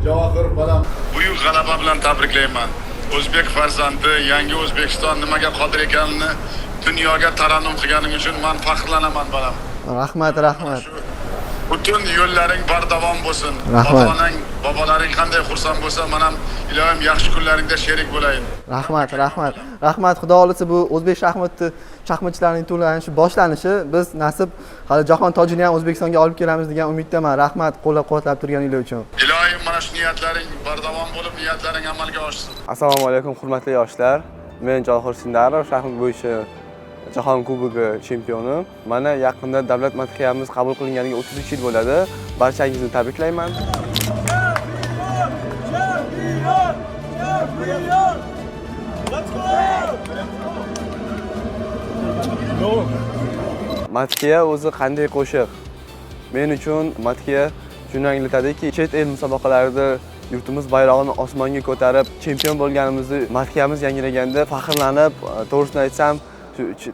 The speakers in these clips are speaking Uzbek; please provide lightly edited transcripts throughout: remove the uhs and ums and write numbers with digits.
Javohir bolam. Buyuk g'alaba bilan tabriklayman. O'zbek farzandi, yangi O'zbekiston nimaga qodir ekanini dunyoga tarannum qilganing uchun men faxrlanaman bolam. Rahmat, rahmat. Butun yo'llaring bardavom bo'lsin. Rahmat. Ota-onang, bobolaring qanday xursand bo'lsa, men ham ilohim yaxshi kunlaringda sherik bo'layin. Rahmat, rahmat. Rahmat. Xudo xolasa bu o'zbek shaxmatchilarining to'lanishi boshlanishi. Biz nasib hali jahon tojini ham O'zbekistonga olib kelamiz degan umiddaman. Rahmat qo'llab-quvvatlab turganinglar uchun. Ilohim mana shu niyatlaring bardavom bo'lib, niyatlaring amalga oshsin. Assalomu alaykum hurmatli yoshlar. Men Javohir Sindarov, shaxmat bo'yicha Jahon Kubogi chempioni. Mana yaqinda davlat madhiyamiz qabul qilinganiga 33 yil bo'ladi. Barchangizni tabriklayman. Champion! Champion! Let's go! Madhiya o'zi qanday qo'shiq? Men uchun madhiya shuni anglatadiki, chet el musobaqalarida yurtimiz bayrog'ini osmonga ko'tarib, chempion bo'lganimizni madhiyamiz yangraganda faxrlanib, to'g'risini aytsam,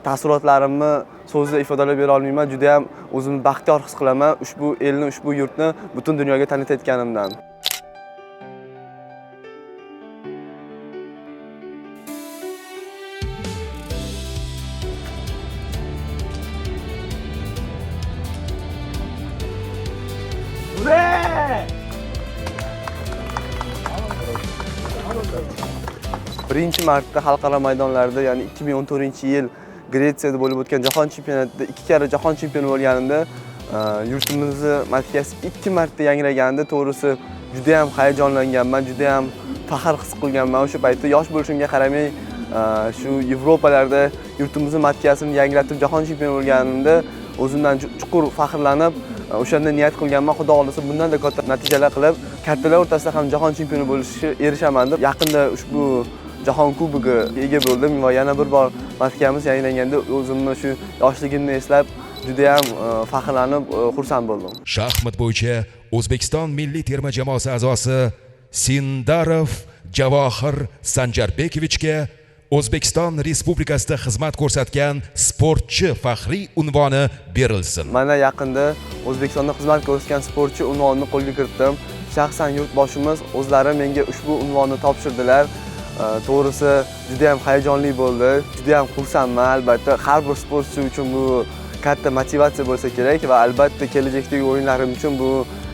taassurotlarimni so'zda ifodalab bera olmayman. Juda ham o'zimni baxtiyor his qilaman ushbu elni, ushbu yurtni butun dunyoga tanitayotganimdan. Birinchi marta xalqaro maydonlarda, ya'ni 2014-yil Gretsiyada bo'lib o'tgan jahon chempionatida 2 karra jahon chempioni bo'lganimda, yurtimizni madhiyasi 2 marta yangraganda, to'g'risi juda ham hayajonlanganman, juda ham faxr his qilganman. O'sha paytda yosh bo'lishimga qaramay, shu Yevropalarda yurtimizni madhiyasini yangratib jahon chempioni bo'lganimda o'zimdan chuqur faxrlanib, o'shanda niyat qilganman, Xudo xolasa bundan-da katta natijalar qilib, kattalar o'rtasida ham jahon chempioni bo'lishga erishaman deb. Yaqinda ushbu Jahon Kubogi ega bo'ldim va yana bir bor madhiyamiz yanglanganda o'zimni shu yoshligimni eslab juda ham faxrlanib, xursand bo'ldim. Shaxmat bo'yicha O'zbekiston milliy terma jamoasi a'zosi Sindarov Javohir Sanjarbekovichga O'zbekiston Respublikasida xizmat ko'rsatgan sportchi faxriy unvoni berilsin. Mana yaqinda O'zbekistonda xizmat ko'rsatgan sportchi unvonini qo'lga kiritdim. Shaxsan yurtboshimiz o'zlari menga ushbu unvonni topshirdilar. To'g'risi juda ham hayajonli bo'ldi, juda ham xursandman. Albatta har bir sportchi uchun bu katta motivatsiya bo'lsa kerak va albatta kelajakdagi o'yinlarim uchun bu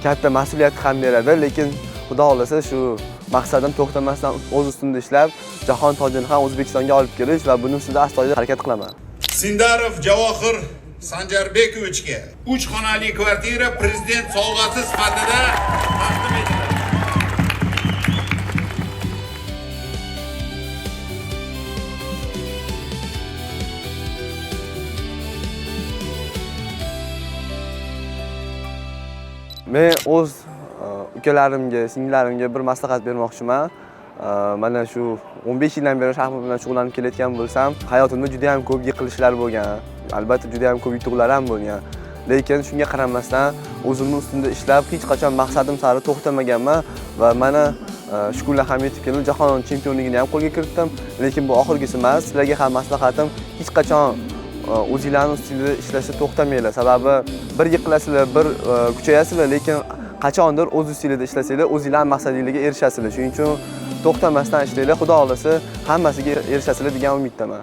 katta mas'uliyat ham beradi. Lekin Xudo xolasa shu maqsadim to'xtamasdan o'z ustimda ishlab, jahon tojini ham O'zbekistonga olib kelish va buning ustida astoydil harakat qilaman. Sindarov Javohir Sanjarbekovichga 3 xonali kvartira prezident sovg'asi sifatida taqdim etiladi. Men o'z ukalarimga, singillarimga bir maslahat bermoqchiman. Mana shu 15 yildan beri shaxmat bilan shug'ullanib kelayotgan bo'lsam, hayotimda juda ham ko'p yiqilishlar bo'lgan. Albatta juda ham ko'p yutuqlar ham bo'lgan. Lekin shunga qaramasdan o'zimni ustimda ishlab, hech qachon maqsadim sari to'xtamaganman va mana shu kunlar ham yetib keldim. Jahon chempionligini ham qo'lga kiritdim, lekin bu oxirgisi emas. Sizlarga ham maslahatim, hech qachon o'zinglarning ustingizda ishlashda to'xtamanglar. Sababi bir yiqilasizlar, bir kuchayasizlar, lekin qachondir o'z ustingizda ishlasanglar, o'zinglar maqsadingizga erishasizlar. Shuning uchun to'xtamasdan ishlanglar, Xudo xolasa hammasiga erishasizlar degan umiddaman.